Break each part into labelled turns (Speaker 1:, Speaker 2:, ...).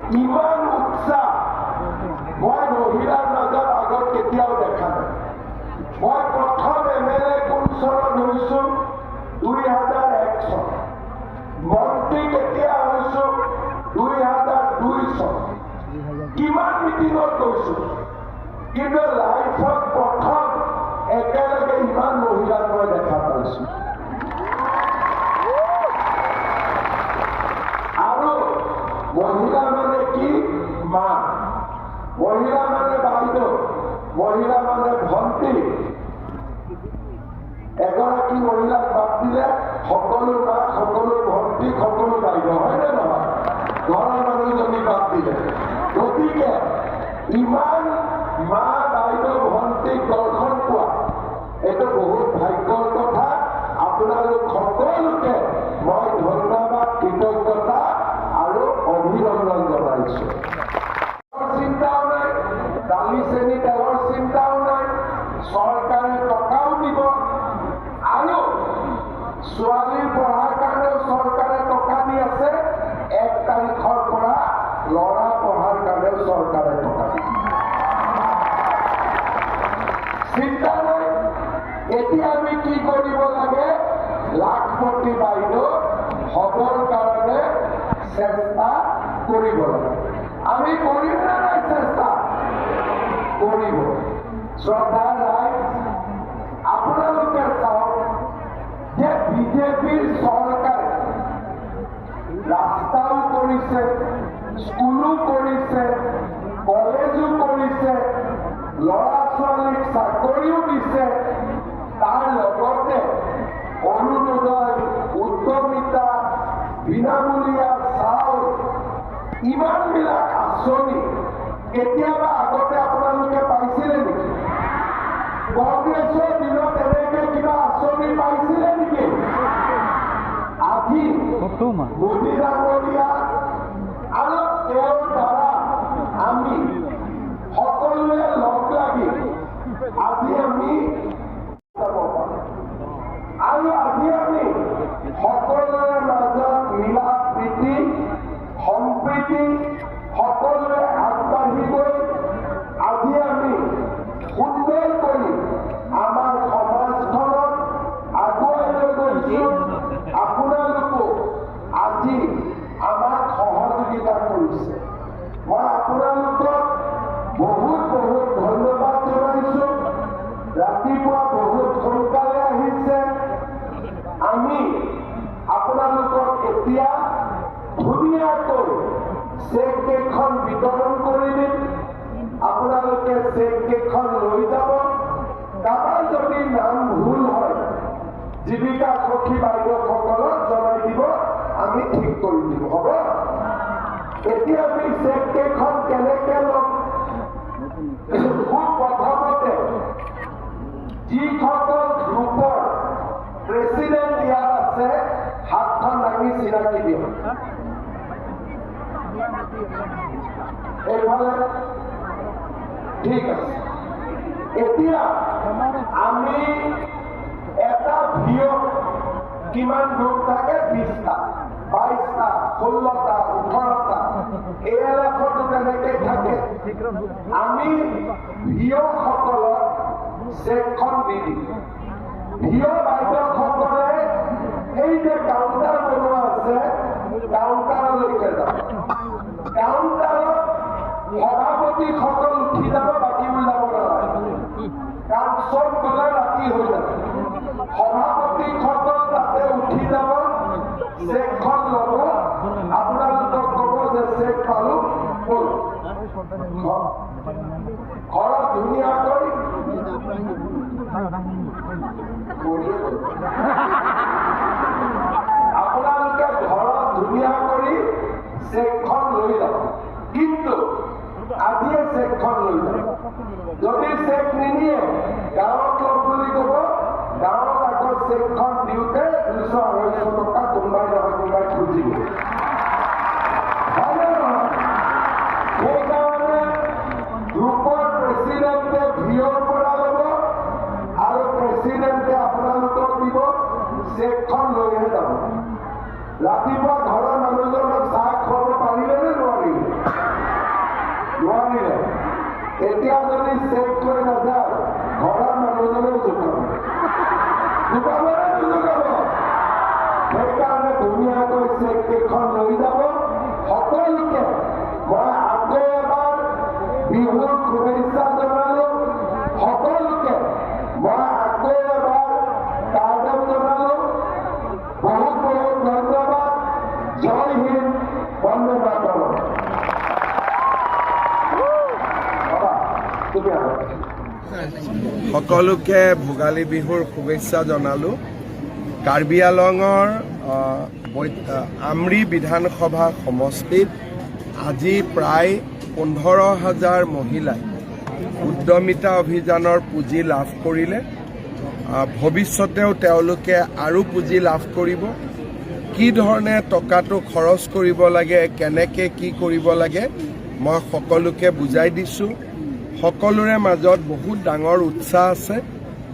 Speaker 1: ইমান উৎসাহ মই মহিলাৰ মাজত আগত কেতিয়াও দেখা নাই। মই প্ৰথম এম এল এ কোন চনত হৈছো? 2001 চন। মন্ত্ৰী কেতিয়া হৈছো? 2002 চন। কিমান মিটিঙত গৈছো, কিন্তু লাইফত প্ৰথম একেলগে ইমান মহিলাক মই দেখা পাইছো। আৰু মহিলা মানে কি? মা। মহিলা মানে বাইদেউ, মহিলা মানে ভণ্টি। এগৰাকী মহিলাক বাদ দিলে সকলো মা, সকলো ভণ্টি, সকলো বাইদেউ, হয়নে নহয়? ঘৰৰ মানুহজনী বাদ দিলে। গতিকে ইমান মা, বাইদেউ, ভণ্টিক দৰ্শন পোৱা এইটো বহুত ভাগ্যৰ কথা। আপোনালোক সকলোকে মই ধন্যবাদ, কৃতজ্ঞতা আৰু অভিনন্দন জনাইছো। চিন্তাও নাই, দালি, চেনি, তেলৰ চিন্তাও নাই, চৰকাৰে টকাও দিব আৰু ছোৱালীৰ পঢ়াৰ কাৰণেও চৰকাৰে টকা দি আছে। 1 তাৰিখৰ পৰা ল'ৰা পঢ়াৰ কাৰণেও চৰকাৰে টকা দিব। চিন্তা নাই। এতিয়া আমি কি কৰিব লাগে? লাখপতি বাইদেউ হ'বৰ কাৰণে চেষ্টা কৰিব লাগে। আমি কৰিম নে নাই চেষ্টা? কৰিব। শ্ৰদ্ধা ৰাইজ, আপোনালোকে চাওক যে বিজেপিৰ চৰকাৰে ৰাস্তাও কৰিছে, স্কুলো কৰিছে, কলেজো কৰিছে, ল'ৰা ছোৱালীক চাকৰিও দিছে, তাৰ লগতে অৰুণোদয়, উদ্যমিতা, বিনামূলীয়া চাউল, ইমানবিলাক আঁচনি কেতিয়াবা আগতে আপোনালোকে পাইছিলে নেকি? কংগ্ৰেছৰ দিনত এনেকে কিবা আঁচনি পাইছিলে নেকি? আজি মোদী ডাঙৰীয়া আৰু তেওঁৰ দ্বাৰা আমি সকলোৱে লগ লাগি আজি আমি যাব পাৰোঁ আৰু আজি আমি সকলোৰে মাজত মিলা প্ৰীতি, সম্প্ৰীতি, সকলোৱে আগবাঢ়ি গৈ আজি আমি সুন্দৰ কৰি আমাৰ সমাজখনক আগুৱাই লৈ গৈছো। আপোনালোকো আজি আমাক সহযোগিতা কৰিছে। মই আপোনালোকক বহুত বহুত ধন্যবাদ জনাইছো। ৰাতিপুৱা বহুত সোনকালে আহিছে। আমি আপোনালোকক এতিয়া ধুনীয়াকৈ চেক কেইখন বিতৰণ কৰি দিম। আপোনালোকে চেক কেইখন লৈ যাব। কাৰোবাৰ যদি নাম ভুল হয়, জীৱিকা সখী বাইদেউসকলক জনাই দিব, আমি ঠিক কৰি দিম। হ'ব? এতিয়া আমি চেক কেইখন কেনেকে ল'ম? খুব প্ৰথমতে যিসকল গ্ৰুপৰ প্ৰেচিডেণ্ট ইয়াত আছে, হাতখন দাঙি চিনাকি দিয়ক। এইফালে ঠিক আছে। এতিয়া আমি এটা ভিঅ' কিমান গ্ৰুপ থাকে? 20টা, 22টা, 16টা, 18টা। এ এল এফতো তেনেকে থাকে। আমি ভিঅ'সকলক চেকখন দি দিম। ভিঅ' বাইদেউসকলে এই যে কাউণ্টাৰ বনোৱা আছে, কাউণ্টাৰলৈকে যাব। কাউণ্টাৰত সভাপতিসকল উঠি যাব, বাকীবোৰ যাব নালাগে, কাৰণ চব গ'লে ৰাতি হৈ যাব। সভাপতিসকল তাতে উঠি যাব, চেকখন ল'ব, আপোনালোকক ক'ব যে চেক পালো, হ'ল। ঘৰত ধুনীয়াকৈ কৰিয়ে গ'ল। আপোনালোকে ঘৰত ধুনীয়া কৰি চেকখন লৈ যাব, কিন্তু আজিয়ে চেকখন লৈ যাব। যদি চেক নিনিয়ে, গাঁৱত ল'ম বুলি ক'ব, গাঁৱত আকৌ চেকখন দিওঁতে 200, 250 টকা কোনোবাই নহয় কোনোবাই খুজিব, হয়নে নহয়? সেইকাৰণে গ্ৰুপৰ প্ৰেচিডেণ্টে ভিঅ'ৰ পৰা ল'ব আৰু প্ৰেচিডেণ্টে আপোনালোকক দিব। চেকখন লৈহে যাব। ৰাতিপুৱা ঘৰৰ মানুহজনক চাহ খুৱাব পাৰিলে নে নোৱাৰিলে? নোৱাৰিলে। এতিয়া যদি চেক লৈ নাযায়, ঘৰৰ মানুহজনেও জোকাব। জোকাব নে নোজোকাব? সেইকাৰণে ধুনীয়াকৈ চেক কেইখন লৈ যাব। সকলোকে মই আকৌ এবাৰ বিহুৰ শুভেচ্ছা জনালো। সকলোকে মই আকৌ এবাৰ কাৰ্ডম জনালো। বহুত বহুত ধন্যবাদ। জয় হিন্দ, বন্দে মাতৰম। বাবা, তুমি আহা।
Speaker 2: সকলোকে ভোগালী বিহুৰ শুভেচ্ছা জনালোঁ। কাৰ্বি আলঙৰ আমৰি বিধানসভা সমষ্টিত আজি প্ৰায় 15 হাজাৰ মহিলাই উদ্যমিতা অভিযানৰ পুঁজি লাভ কৰিলে। ভৱিষ্যতেও তেওঁলোকে আৰু পুঁজি লাভ কৰিব। কি ধৰণে টকাটো খৰচ কৰিব লাগে, কেনেকৈ কি কৰিব লাগে, মই সকলোকে বুজাই দিছোঁ। সকলোৰে মাজত বহুত ডাঙৰ উৎসাহ আছে।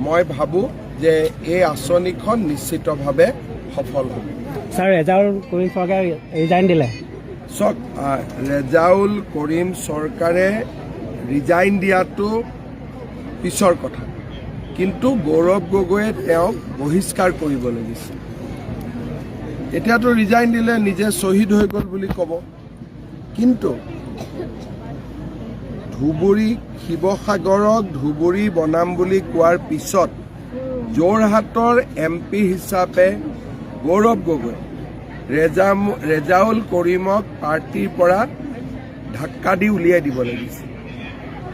Speaker 2: মই ভাবোঁ যে এই আঁচনিখন নিশ্চিতভাৱে সফল হ'ব।
Speaker 3: ছাৰ, ৰেজাউল কৰিম চৰকাৰে ৰিজাইন দিলে।
Speaker 2: চাওক, ৰেজাউল কৰিম চৰকাৰে ৰিজাইন দিয়াটো পিছৰ কথা, কিন্তু গৌৰৱ গগৈয়ে তেওঁক বহিষ্কাৰ কৰিব লাগিছিল। এতিয়াতো ৰিজাইন দিলে নিজে শ্বহীদ হৈ গ'ল বুলি ক'ব। কিন্তু ধুবুৰী, শিৱসাগৰক ধুবুৰী বনাম বুলি কোৱাৰ পিছত যোৰহাটৰ এম পি হিচাপে গৌৰৱ গগৈ ৰেজাউল কৰিমক পাৰ্টীৰ পৰা ধাক্কা দি উলিয়াই দিব লাগিছিল।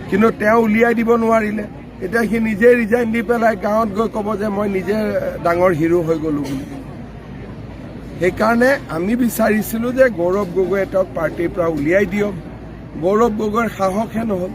Speaker 2: কিন্তু তেওঁ উলিয়াই দিব নোৱাৰিলে। এতিয়া সি নিজে ৰিজাইন দি পেলাই গাঁৱত গৈ ক'ব যে মই নিজে ডাঙৰ হিৰো হৈ গ'লো বুলি। সেইকাৰণে আমি বিচাৰিছিলোঁ যে গৌৰৱ গগৈয়ে তেওঁক পাৰ্টীৰ পৰা উলিয়াই দিয়ক। গৌৰৱ গগৈৰ সাহসহে নহ'ল।